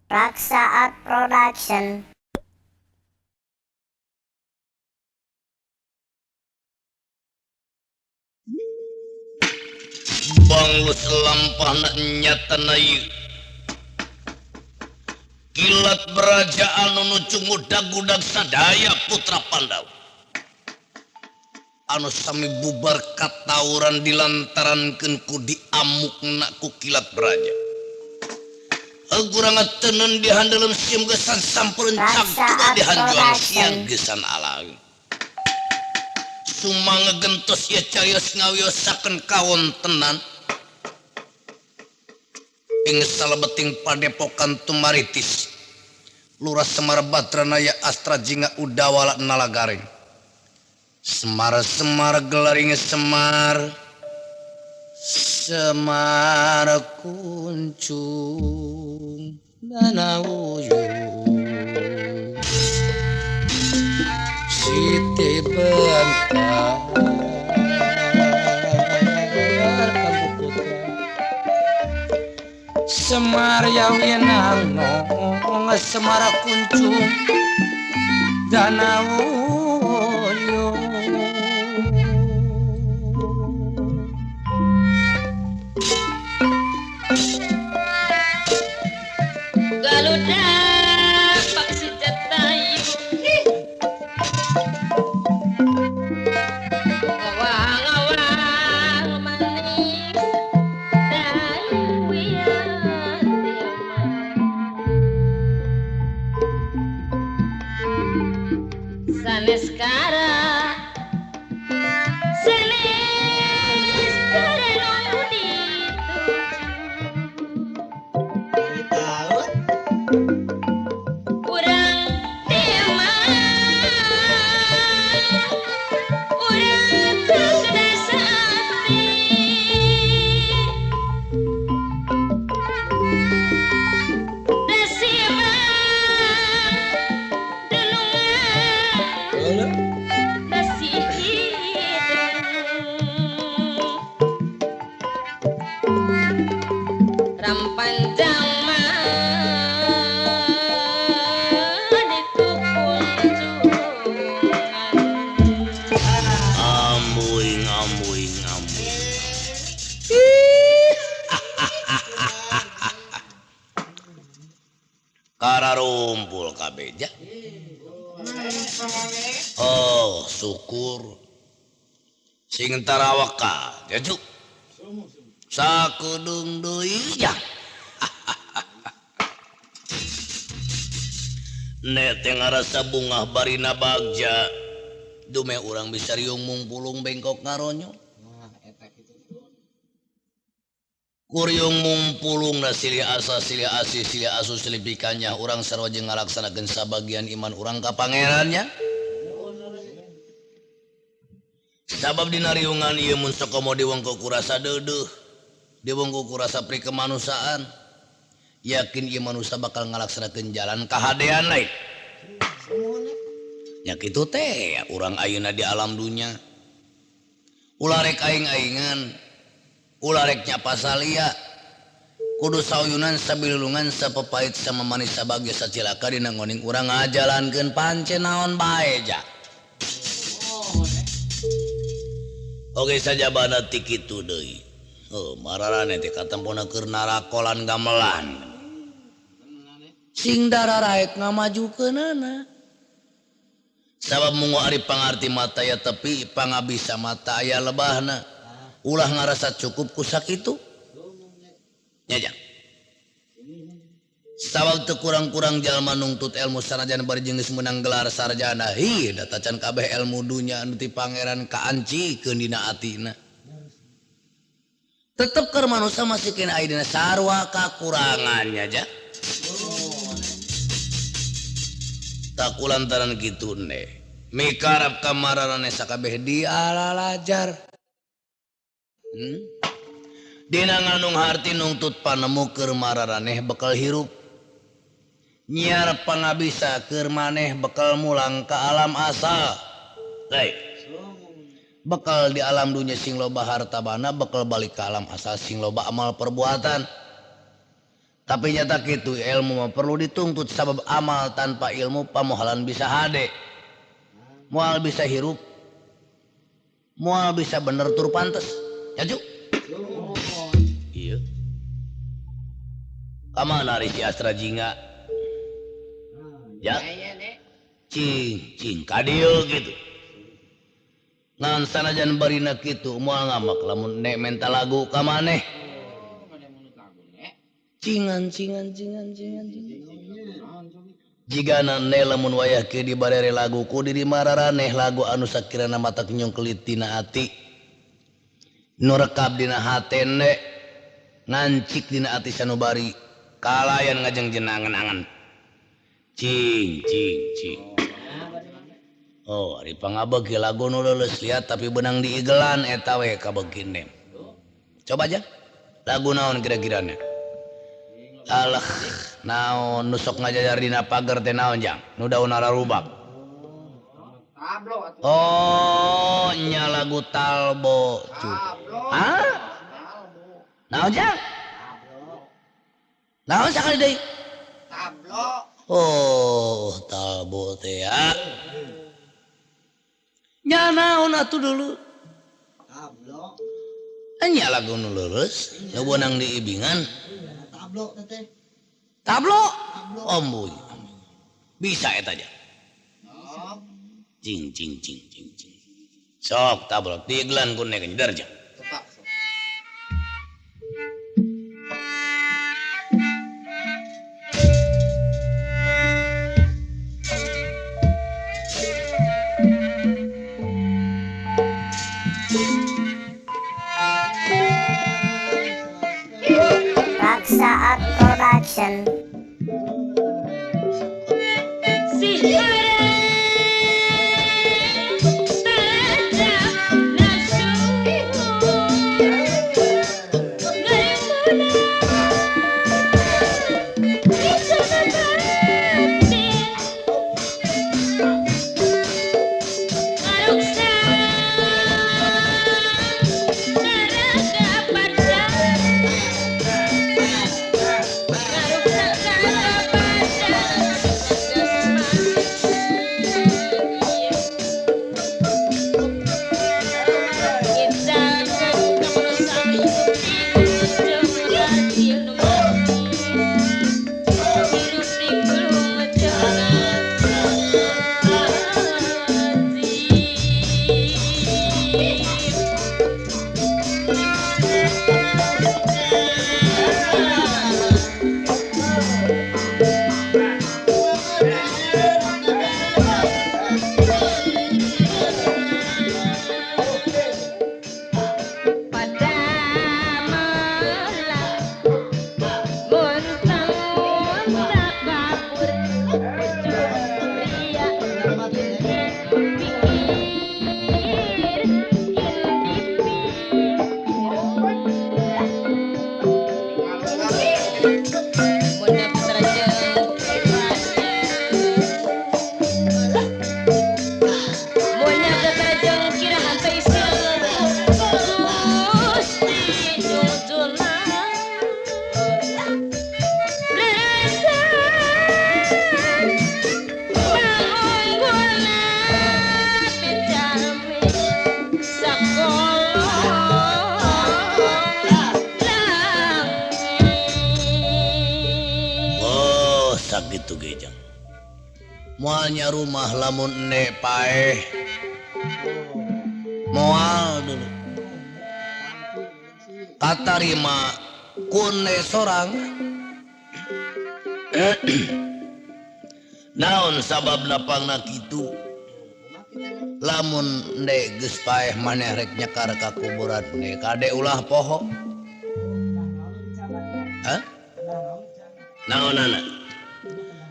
Raksa Art Production. Banglus lampahna nyata na ieu. Kilat Braja anu nuju ngudag-gudag sadaya putra Pandawa. Anu sami bubar katawuran dilantarankeun ku diamukna ku Kilat Braja. Kurang tenun dihandelem siem gesan sampeun cagtuda Raksa Art dihanjuang Production. siang gesan alang. Sumangga gentos ieu carios ngawiosakeun kawontenan ing salebeting padepokan Tumaritis Lurah Semar Badranaya Astra Jingga Udawala Nalagaring. Semar Semar gelaring Semar Semar kuncung nanawuyung Siti Bentar kamu putra Semar Yawinang Semar kuncung danawuyung. Galuda Paksi Jatayu Ngawang-ngawang manis Dayu Sanes kara Sanes kara nu dituju Urang tema Urang teu dasa ati Dasiman denungan Dasi hideung Rampanjang mah dikukunjungan. Ambuing ambuing ambuing. Kararumpul kabeh ja. Oh, syukur. Sing tarawaka, jajuk. Sakudung deui ja. Nek teh ngarasa bungah barina bagja. Dume urang bisa riung mungpulung bengkok ngaronyo. Kuryung mungpulung na silih asa silih asih silih asu silih pikanya urang sarua jeung ngalaksanakeun sabagian iman urang ka pangerannya. Sabab dina riungan ieu mun sakomo diwengku kurasa deudeuh, diwengku kurasa pri kemanusiaan. Yakin ieu manusia bakal ngalaksanakeun jalan kahadean lain. Nya kitu teh urang ayeuna di alam dunya. Ulah rek aing-aingan, ulah rek nyapasalia. Kudu sauyunan sabilulungan sapapait samamanis sabagya sacilaka dina ngoning urang ngajalankeun pancen naon bae ja. Oge sajabana ti kitu deui. Heuh, mararane teh katempona keur narakolan gamelan. Sing dararaek ngamajukeunana. Sabab mungu ari pangarti mata ya tepi pangabisa mata aya lebahna. Ulah ngarasa cukup ku sakitu. Nya jang. Sabab teu kurang-kurang jalma nungtut ilmu sanajan bari jeung geus meunang gelar sarjana. Hi, da tacan kabeh ilmu dunya anu ti pangeran kaancikeun dina atina. Tetep keur manusia masih kena aya dina sarua kakurangannya ja. Tak kulantaran kitu ne. Mikarap kamararane sakabeh dialalajar. Dina nganung harti nungtut panemu keur mararaneh bekal hirup. Nyiar pangabisa keur maneh bekal mulang ka alam asal. Baik. Bekal di alam dunya sing loba harta bana, bekal balik ka alam asal sing loba amal perbuatan. Tapi nyata kitu ilmu mah perlu dituntut sabab amal tanpa ilmu pamohalan bisa hade. Moal bisa hirup. Moal bisa bener tur pantes. Ya Ju? Iya. Kamana ari si Astra Jingga? Ya. Cing cing ka dieu kitu. Ngan sanajan barina kitu moal ngamak lamun nek menta lagu ka maneh. Cingan cingan cingan cingan cingan. Jigana ne lamun wayah kieu dibarere lagu ku diri mararaneh lagu anu sakirana matak nyungkelit dina ati. Nu rekab dina hate ne ngancik dina ati sanubari kalayan ngajeng jenangan-angan. Cing cing cing. Oh, ari pangabeuki lagu nu leuleus liat tapi beunang diigelan eta we kabeuki ne. Coba aja. Lagu naon kira-kirana? Alah, naon nu sok ngajajar dina pager teh naon jang? Nu daun ararubak. Oh, nya lagu Talbo. Hah? Naon jang? Naon sakali deui? Tablo. Oh, Talbo teh ya. Nya naon atuh dulu? Tablo. Nya lagu nu leuleus, nu beunang diibingan. Tablo teteh. Tablo? Omboy. Bisa eta aja. Cing cing cing cing cing. Sok tablo diiglan ku nek nyeder jang. Raksa Art Production. Sakitu ge jang. Moalnya rumah lamun nek paeh. Moal dulu. Katarima kune sorang. Naon sababna pangna kitu? Lamun nek geus paeh maneh rek nyekar ka kuburan nek kade ulah poho. Hah? Naonana?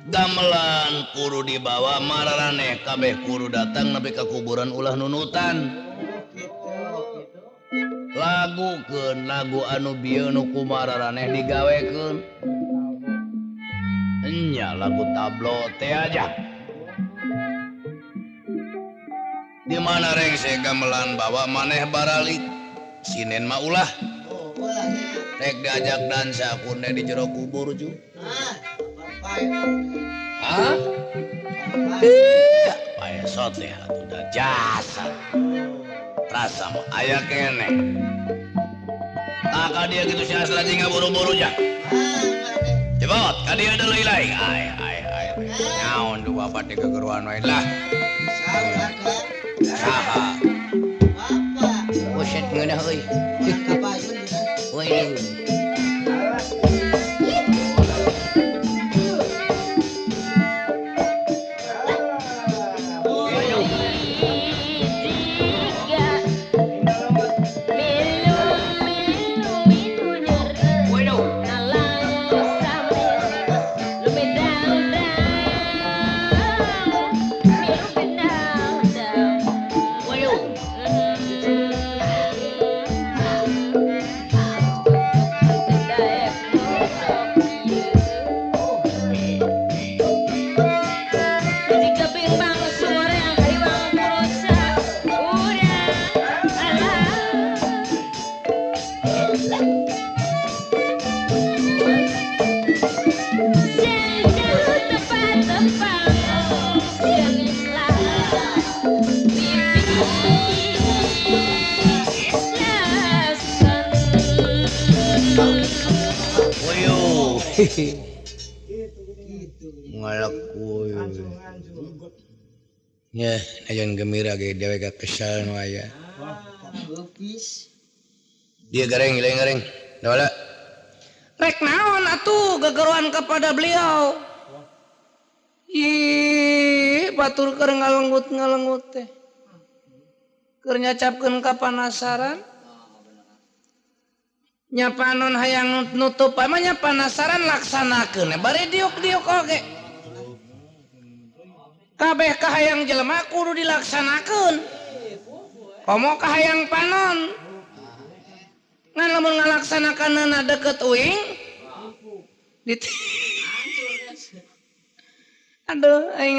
Gamelan kudu dibawa mararaneh kabeh kudu datang nepi ka kuburan ulah nunutan. Lagukeun lagu anu bieu nu ku mararaneh digawekeun. Nya lagu tablo teh aja. Di mana rengse gamelan bawa maneh baralik. Sinen mah ulah. Rek diajak dansa kunde di jero kubur ju. Hah? Paesot lihat udah jasad. Rasa mah aya keneh. Tah dia gitu si Asla jeung ngaburu-buru nya. Cepot, ka dia deui lain. Ai ai ai. Naon du bapak teh gegeruan wae lah. Saha? Bapak. Buset ngeunah euy. Woi. Ya, najan gembira ge dewek kesal nu aya. Dia gareng, lain gareng. Dawala. Rek naon atuh gegeruan kepada beliau. Ih, batur keur ngalenggut-ngalenggut teh. Keur nyacapkeun ka panasaran. Nya panon hayang nutup mah nya panasaran laksanakeun bari diuk-diuk oge. Kabeh kahayang jelema kudu dilaksanakeun. Komo kahayang panon. Ngan lamun ngalaksanakeunna deket uing. Aduh aing.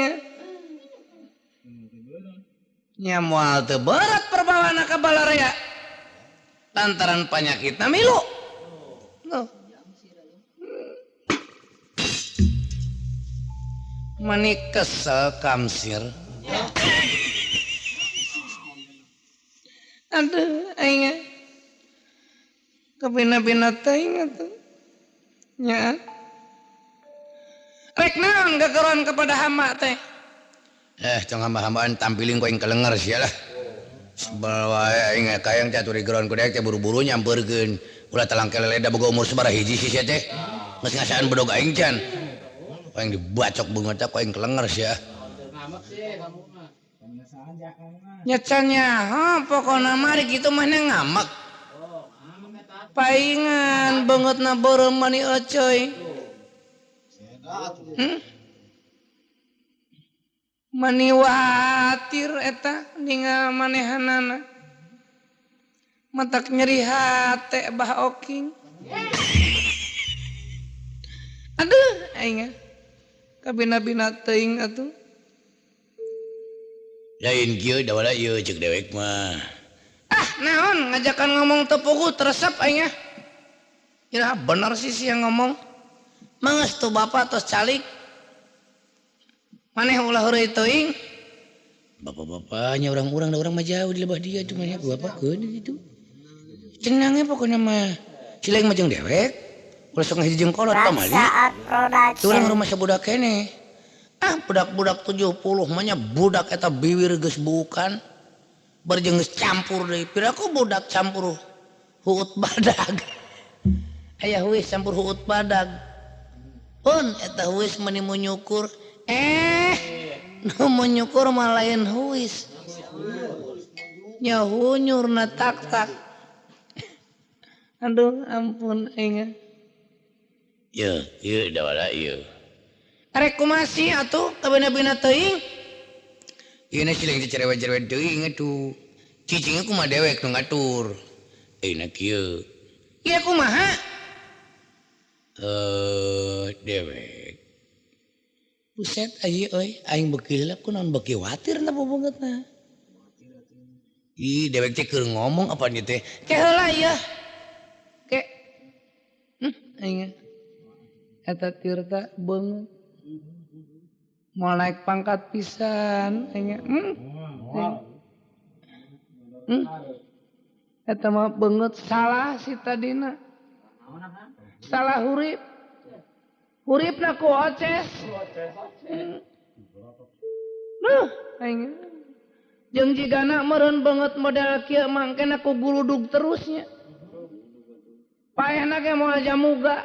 Nya moal teu berat perbawana ka balarea. Lantaran panyakitna milu. Tuh. Mani kesel kamsir. Aduh, aing. Kebina-bina teuing atuh. Nya. Rek naon gegeron kepada hamba teh? Tong hamba-hambaan tampiling ku aing kelenger sia lah. Sebel wae aing kayang teh atuh digeron ku dewek teh buru-buru nyampeurkeun. Ulah talangke leleda boga umur sabaraha hiji sih sia teh. Geus ngasaan bedog aing can. Aing dibacok beungeut teh ku aing kelenger sia. Nya can nyaho pokona mah ari kitu mah ngamek. Paingan beungeutna beureum mani euceuy. Mani watir eta ningal manehanana. Matak nyeri hate bah oking. Aduh aing. Kabina-bina teuing atuh. Lain kieu dawala ieu ceuk dewek mah. Ah, naon ngajakan ngomong teu puguh teresep aing ah. Ya bener sih sia ngomong. Mangeus tuh bapak tos calik. Maneh ulah heureuy teuing. Bapak-bapaknya orang-orang da urang mah jauh di lebah dia cuma ya bapak keun gitu. Cenangnya pokoknya mah cileng mah jeung dewek. Ulah sok ngahiji jeung kolot pamali. Urang rumah sabudak keneh. Ah budak-budak 70 mah nya budak eta biwir geus bukan. Barjeng geus campur deui. Piraku budak campur huut badag. Aya huis campur huut badag. Pun eta huis meni munyukur. Nu munyukur mah lain huis. Nya hunyurna tak-tak. Aduh ampun aing. Yeuh, ieu dawala ieu. Arek kumaha sih atuh kabina-bina teuing? Ieu na sileng cerewet-cerewet teuing atuh. Cicingna kumaha dewek nu ngatur. Ayeuna kieu. Ieu kumaha? Dewek. Buset ayi euy, aing beuki heula kunaon beuki watir na bobogeutna. Ih, dewek teh keur ngomong apa ieu teh? Ke heula ieu. Ke. Aing eta tirta beungeut. Moal naik pangkat pisan aing. Eta mah beungeut salah si tadina. Salah hurip. Huripna ku oces. Duh aing. Jeung jigana meureun beungeut model kieu mangkena ku guludug terusnya. Paehna ge moal jamuga.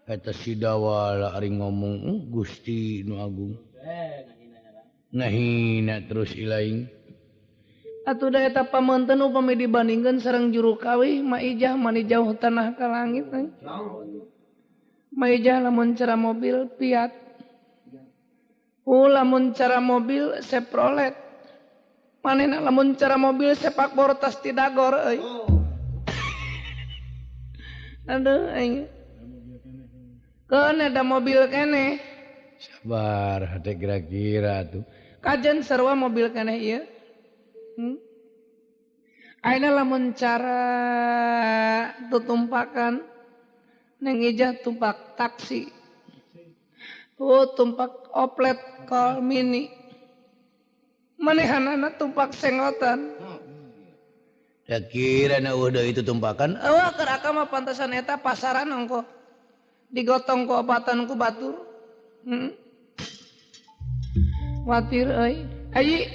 Eta si Dawala ari ngomong Gusti nu agung. Ngahina terus ilaing. Atuh da eta pameunteun upami dibandingkeun sareng juru kawih Maijah mani jauh tanah ka langit. Maijah lamun cara mobil Fiat. Lamun cara mobil Chevrolet. Manehna lamun cara mobil sepak bortas ti dagor euy. Aduh aing. Keun ada mobil keneh. Sabar hate kira-kira tuh. Kajen sarua mobil keneh ieu. Ayeuna lamun cara tutumpakan Neng Ijah tumpak taksi. Oh tumpak oplet kol mini. Manehanana tumpak senggotan. Ya kira na udah itu tumpakan. Eueuh keur akang mah pantesan eta pasaran ongkoh. Digotong ku obatan ku batur. Watir euy. Ayi.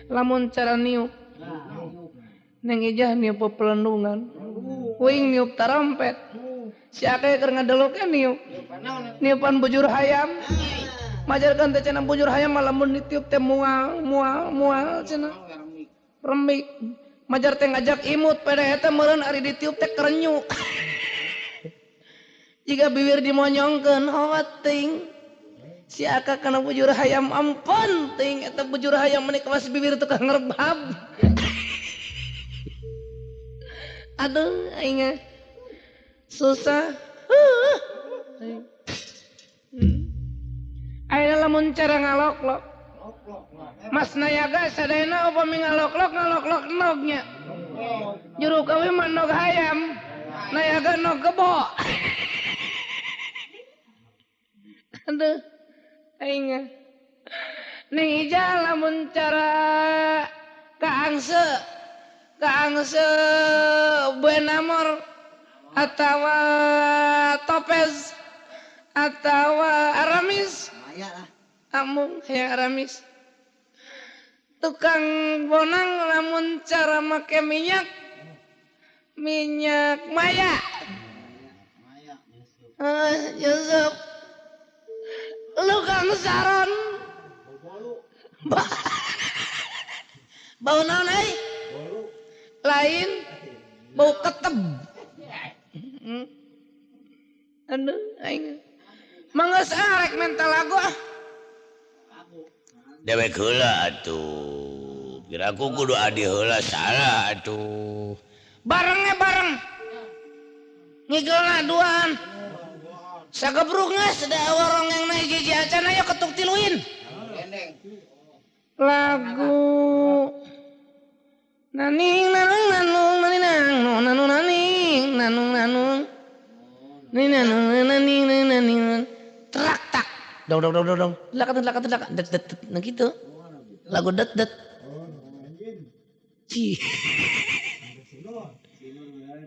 Lamun cara niup. Neng Ijah niup pepelendungan. Uing niup tarompet. Si akeh keur ngadelok niup. Niupan bujur hayam. Majarkan teh cenah bujur hayam mah lamun ditiup teh mual mual mual cenah. Remik. Majar teh ngajak imut pada eta meureun ari ditiup teh kerenyu. Jika bibir dimonyongkeun hawat ting. Si aka kana bujur hayam ampun ting eta bujur hayam meuni kawas bibir tukang ngerebab. Aduh aing susah. Ayeuna lamun cara ngaloklok. Mas Nayaga sadayana upami ngaloklok ngaloklok nog nya. Juru kawi mah nog hayam. Nayaga nog kebo. Aduh aing. Ning Ijah lamun cara kaangse kaangse Benamor atawa Topez atawa Aramis. Amung hayang Aramis. Tukang bonang lamun cara make minyak minyak maya. Yusuf. Lu kang saron. Bau naon euy? Lain bau keteb. Aduh aing. Mangga rek menta lagu ah. Dewek heula atuh. Kira aku kudu adi heula salah atuh. Barengnya bareng. Ngigeulna duaan. Sagebrug geus da warong yang naik hiji acan ayo ketuk tiluin. Lagu naning nanung nanung naning nanung naning nanung nanung naning nanung naning naning trak tak dong dong dong dong dong lak lak lak det det nah gitu lagu det det ci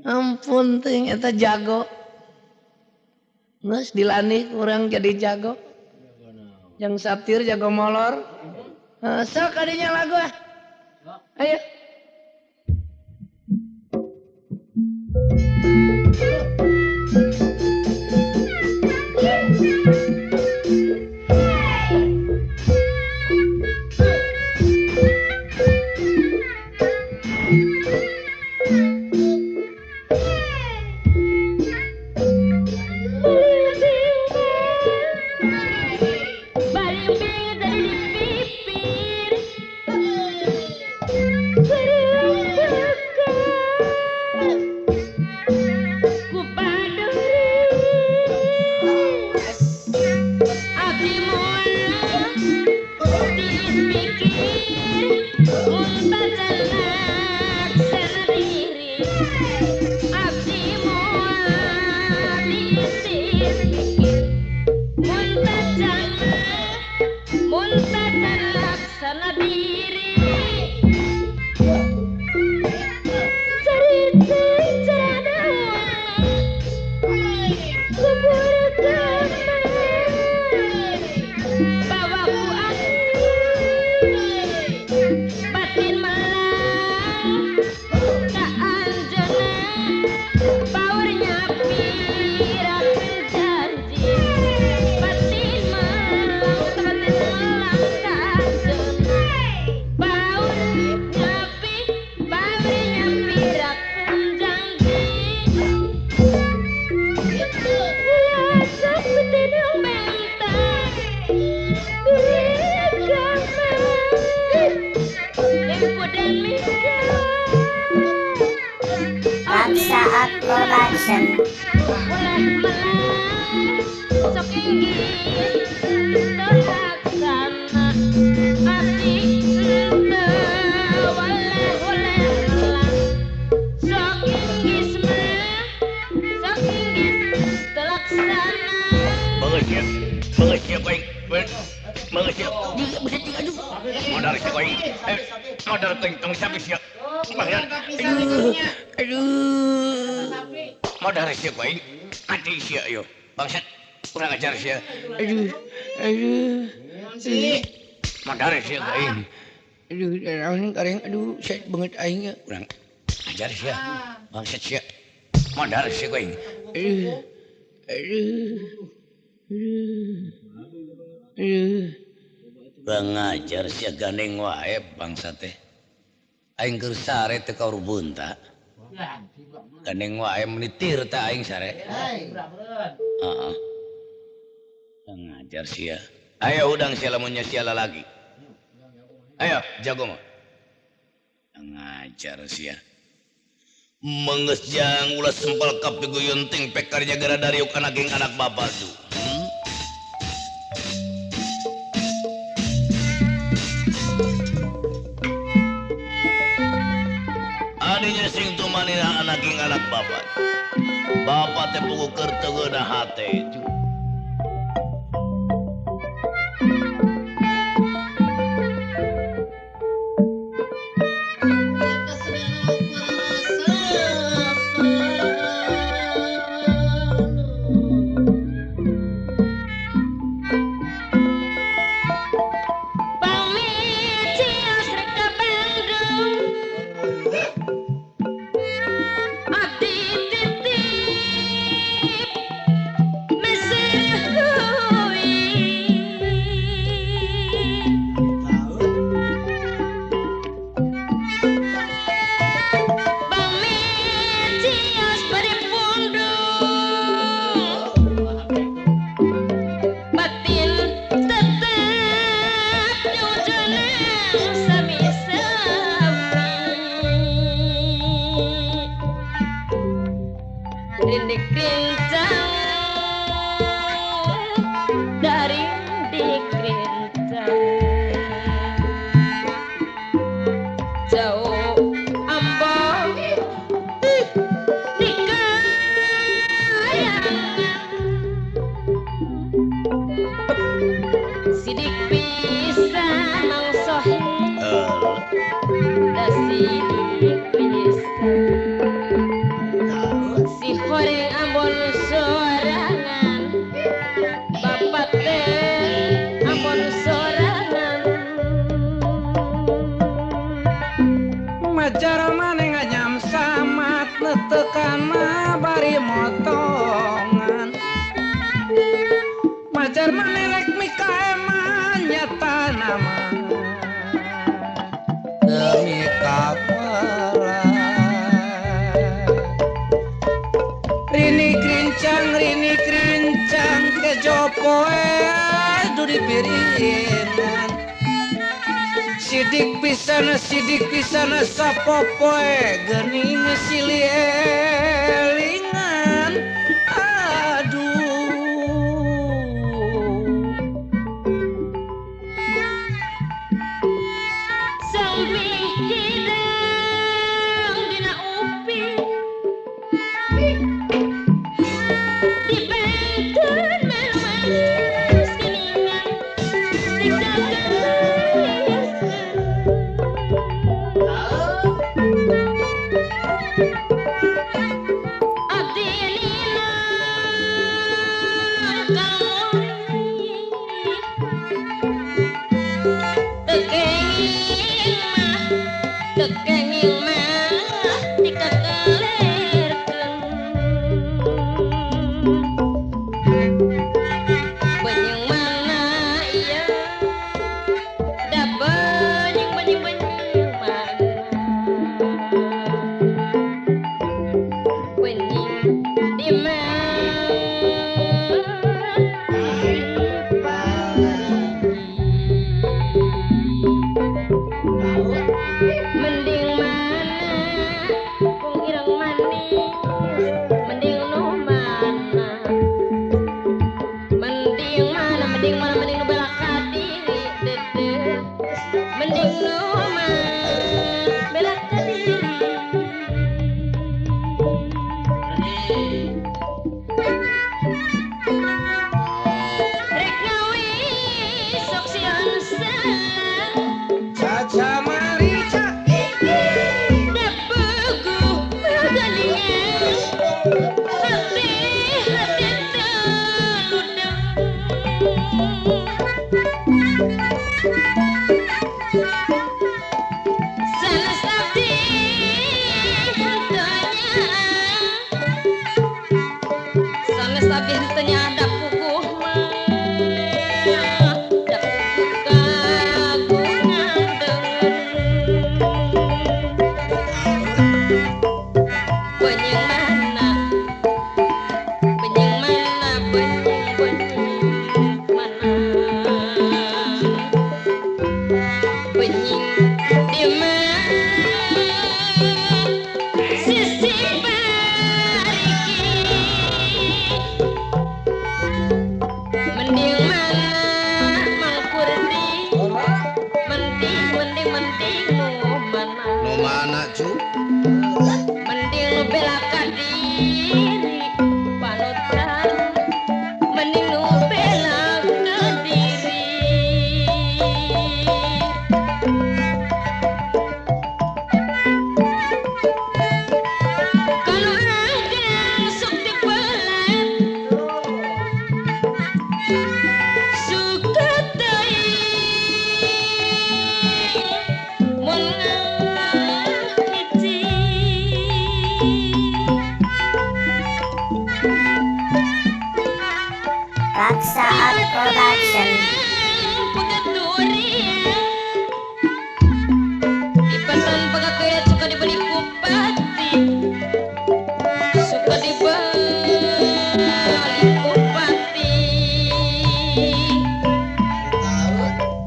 ampun ting eta jago geus dilanih urang jadi jago yang satir jago molor. Sok kadinya lagu ah. Ayo. Ku Production. Ulah melas sok inggih telaksana abdi henteu waleh-waleh melas sok inggis mah sok inggis telaksana. Bagus ya. Bagus ya aing. Bagus ya. Modal sih aing. Modal aing tong sapi sia. Aduh, aduh. Modal sih aing. Mati sia yo. Bangsat. Kurang ajar sia. Aduh, aduh. Modal sia aing. Aduh, naon kareng aduh, set banget aing ya. Kurang ajar sia. Bangsat sia. Modal sia aing. Aduh. Aduh. Aduh. Aduh. Kurang ajar sia gandeng wae bangsat teh. Aing keur sare teu kaur bunta. Gandeng wae menitir ta aing sare. Heeh. Kurang ajar sia. Ayo udang sia lamunnya sia lalaki. Ayo jago mah. Kurang ajar sia. Menges jang ulah sempal kapiguyun ting pekarnya gara dariuk anak jeung anak bapak tuh. Adinya sing tumanina anak jeung anak bapak. Bapak teh puguh keur teu geunah hate. Sidik pisan sapopoe geuning silih elingan aduh. Sambi hideung dina upi dibentun manis geuningan mending. Geus abdi teu nyadap puguh mah da puguh kagungan deungeun Benyeng mana benyeng mana benyeng benyeng mana benyeng di mana sisi bariki mending mana Mang Purdi mending mending mending nu mana Nu mana cu? Mending nu bela ka diri panutan mending nu bela ka diri Kalau ada sok dipelet suka teuing mun ngahiji Raksa Art Production. Dipesan pegaturia suka dibeli kupati suka dibeli kupati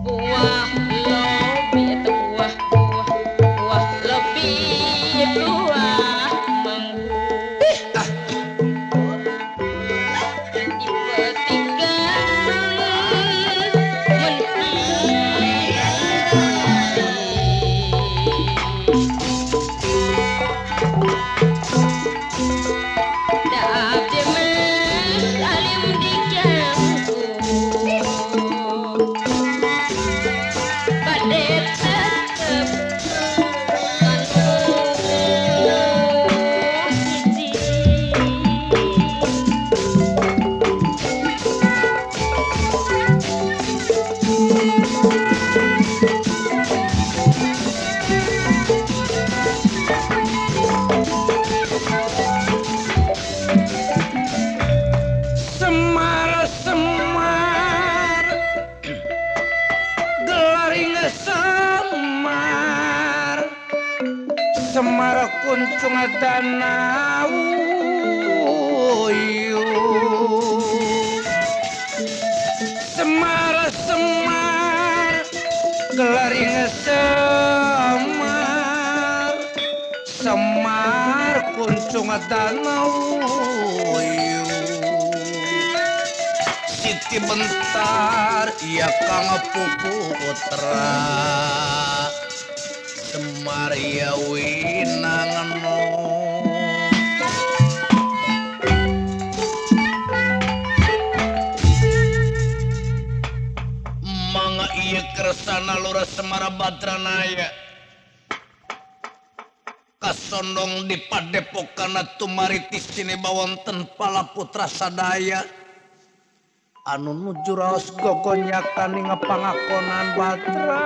buah lobi atau buah buah buah lobi buah manggu dipetikan mun Da abdi mah alim di kampung bade tetep kanu hiji. Semar semar gelaring semar semar kuncung danau semar semar gelaring semar semar kuncung danau Siti bentar ya Kang Putra Semar ya winangno Mangga ieu kersana Lurah Semara Badranaya kasondong di padepokana tumariti sini bawonten pala putra sadaya anu nuju raos gogonyakan ing pangakonan Badranaya.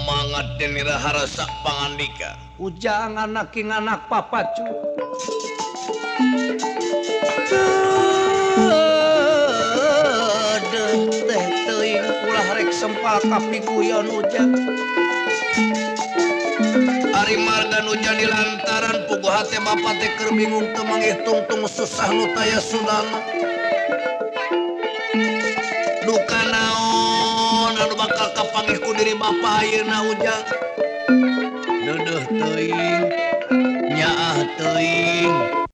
Mangga denira harasa pangandika Ujang anak ing anak papacu Deuh teh teuing ulah rek sempal kapiguyon ujang. Ari marga nu jadi lantaran puguh hate bapa teh keur bingung teu mangitungtung susah nu taya sudana. Duka naon anu bakal kapanggih ku diri bapa ayeuna ujang. Deudeuh teuing, nyaah teuing.